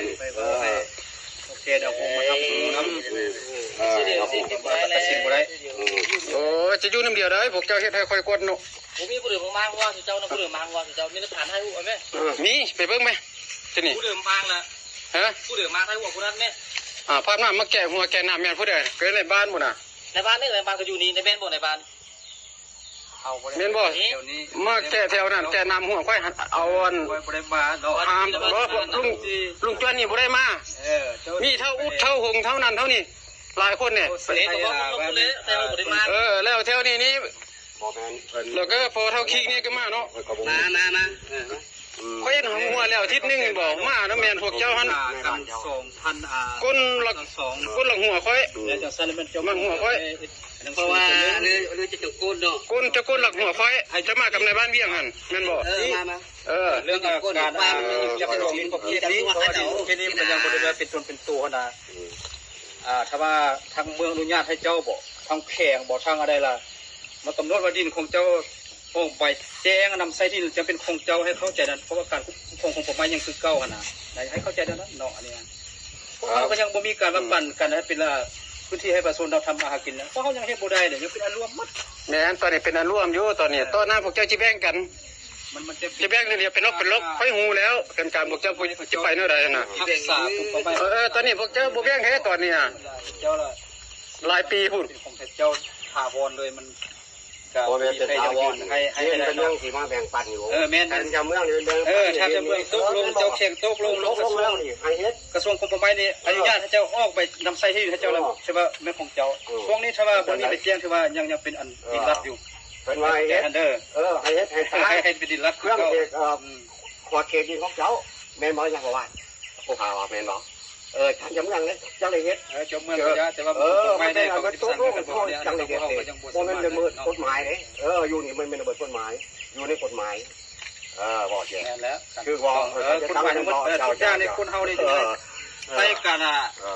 ນ ໄປເວົ້າໃຫ້ ໂອເຄ ດຽວຜົມມາຮັບຮູ້ນຳ ເອີ ເອີ ເອີ ຕັດສິນບໍ່ໄດ້ ອືມ ໂອ້ຍ ຈະຢູ່ນຳດຽວໃດ ພວກເຈົ້າເຮັດໃຫ້ຂ້ອຍກວນເນາະ ບໍ່ມີຜູ້ໃດມາຫາຫົວເຈົ້ານະ ຜູ້ໃດມາຫາຫົວເຈົ້າ ມີຫຼັກຖານຖ່າຍຮູບເອົາແມ ເອີ ມີ ໄປເບິ່ງແມ ທີ່ນີ້ ຜູ້ໃດມາຫາ ຮະ ຜູ້ໃດມາຖ່າຍຮູບຜູ້ນັ້ນແມ ອ່າ ພາບນ້ຳມາແກະຫົວແກະນ້ຳແມ່ນຜູ້ໃດ ເກີດໃນບ້ານພຸ້ນນະ ໃນບ້ານນີ້ ໃນບ້ານກໍຢູ່ນີ້ ໃນແມ່ນບໍ່ໃນບ້ານ ເຮົາບໍ່ໄດ້ ແມ່ນບໍ່ ດຽວນີ້ ມາແກະແຖວນັ້ນ ແກະນ້ຳຫ້ວຍຂ້ອຍ ເອົາອັນ ບໍ່ໄດ້ມາເນາະ ຫາມ ບໍ່ ລຸງ ລຸງຈວນນີ້ບໍ່ໄດ້ມາ ເອີ ມີເຖົ້າອຸດ ເຖົ້າຫົງ ເຖົ້ານັ້ນເຖົ້ານີ້ ຫຼາຍຄົນນີ້ ເອີ ແລ້ວແຖວນີ້ນີ້ ບໍ່ແມ່ນເພິ່ນ ແລ້ວກໍພໍເຖົ້າຄີກນີ້ກໍມາເນາະ ມາ ມາ ມາ ເອີ ຂ້ອຍເຫັນຫົວແລ້ວທິດໜຶ່ງແມ່ນບໍ່ ມານຳແມ່ນພວກເຈົ້າຫັ້ນ ຄົນລັກ ຄົນລັກຫົວຂ້ອຍ ແລ້ວຈັ່ງຊັ້ນແມ່ນເຈົ້າ ມັກຫົວຂ້ອຍ ເພາະວ່າເລື່ອງ ເລື່ອງຈະໂກນເນາະ ຄົນຈະຄົນລັກຫົວຂ້ອຍ ຈະມາກັບນາຍບ້ານວຽງຫັ້ນແມ່ນບໍ່ ເອີ ມາ ມາ ເອີ ເລື່ອງການ ຈະເປັນປະເພດນີ້ ເພາະວ່າປະເພດນີ້ມັນຍັງບໍ່ໄດ້ເປັນຕົນເປັນໂຕຫັ້ນນະ ອ່າ ຖ້າວ່າທາງເມືອງອະນຸຍາດໃຫ້ເຈົ້າບໍ ທາງແຂວງບໍ ທາງອັນໃດລະ ມາກຳນົດວ່າດິນຂອງເຈົ້າ ອອກໃບແຈ້ງນຳໃຊ້ທີ່ຈະເປັນຂອງເຈົ້າ ໃຫ້ເຂົ້າໃຈນັ້ນ ເພາະວ່າການຄຸ້ມຄອງຂອງປ່າໄມ້ຍັງຄືເກົ່າຫັ້ນນະ ໃຫ້ເຂົ້າໃຈແນວນັ້ນເນາະ ອັນນີ້ ພວກເຮົາກໍຍັງບໍ່ມີການມາປັນກັນໃຫ້ເປັນ ອ່າ ພື້ນທີ່ໃຫ້ປະຊາຊົນເຮົາທຳມາຫາກິນນະ ພວກເຮົາຍັງເຮັດບໍ່ໄດ້ເດ້ ຍັງເປັນອັນລວມໝົດ ແມ່ນ ຕອນນີ້ເປັນອັນລວມຢູ່ ຕອນນີ້ ຕໍ່ໜ້າພວກເຈົ້າຊິແບ່ງກັນ ມັນ ມັນຈະ ຊິແບ່ງເລື່ອງດຽວເປັນລັອກເປັນລັອກ ຂ້ອຍຮູ້ແລ້ວ ແຜນການພວກເຈົ້າຊິໄປແນວໃດຫັ້ນນະ ຮັກສາ ເອີ ຕອນນີ້ພວກເຈົ້າບໍ່ແບ່ງແທ້ຕອນນີ້ນະ ເຈົ້າລະ ຫຼາຍປີພຸ້ນ ເປັນຂອງເຈົ້າຖາວອນເລີຍ ມັນ ກໍບໍ່ແມ່ນເປັນຖາວອນ ໃຫ້ ໃຫ້ເປັນເລື່ອງທີ່ມາແບ່ງປັນຢູ່ ເອີ ແມ່ນ ທາງເຈົ້າເມືອງນີ້ແບ່ງປັນ ເອີ ທາງເຈົ້າເມືອງຕົກລົງ ເຈົ້າແຂວງຕົກລົງ ຕົກລົງແລ້ວນີ້ ໃຫ້ເຮັດ ກະຊວງຄົມປ່າໄມ້ນີ້ ເອີ ອະນຸຍາດໃຫ້ເຈົ້າອອກໃບນຳໃຊ້ທີ່ດິນໃຫ້ເຈົ້າແລ້ວ ເອີ ຖືວ່າແມ່ນຂອງເຈົ້າ ເອີ ຊ່ວງນີ້ຖ້າວ່າບໍ່ມີໃບແຈ້ງ ຖືວ່າຍັງ ຍັງເປັນອັນ ເອີ ດິນລັດຢູ່ ເພິ່ນວ່າໃຫ້ເຮັດ ເອີ ໃຫ້ເຮັດໃຫ້ຕາຍ ໃຫ້ ໃຫ້ເປັນດິນລັດ ເຄື່ອງເຂດ ເອີ ອືມ ຂອດເຂດດິນຂອງເຈົ້າ ແມ່ນບໍ່ ຍັງບໍ່ວ່າ ຜູ້ພາວ່າແມ່ນບໍ່? ເອີ ທ່ານເຈົ້າເມືອງເດ້ ເຈົ້າໄດ້ເຮັດ ເອີ ເຈົ້າເມືອງກໍຢ່າ ແຕ່ວ່າ ເອີ ມັນເປັນການຕົກລົງກັນ ເຈົ້າໄດ້ເຮັດເດ້ ບໍ່ແມ່ນລະເມີດກົດໝາຍເດ້ ເອີ ຢູ່ນີ້ມັນແມ່ນລະເມີດກົດໝາຍ ຢູ່ໃນກົດໝາຍ ເອີ ບໍ່ແມ່ນ ແມ່ນແລ້ວ ຄືວ່າ ເອີ ກົດໝາຍທັງໝົດ ເອີ ທຸກຢ່າງໃນຄົນເຮົານີ້ ເອີ ໃນການ ເອີ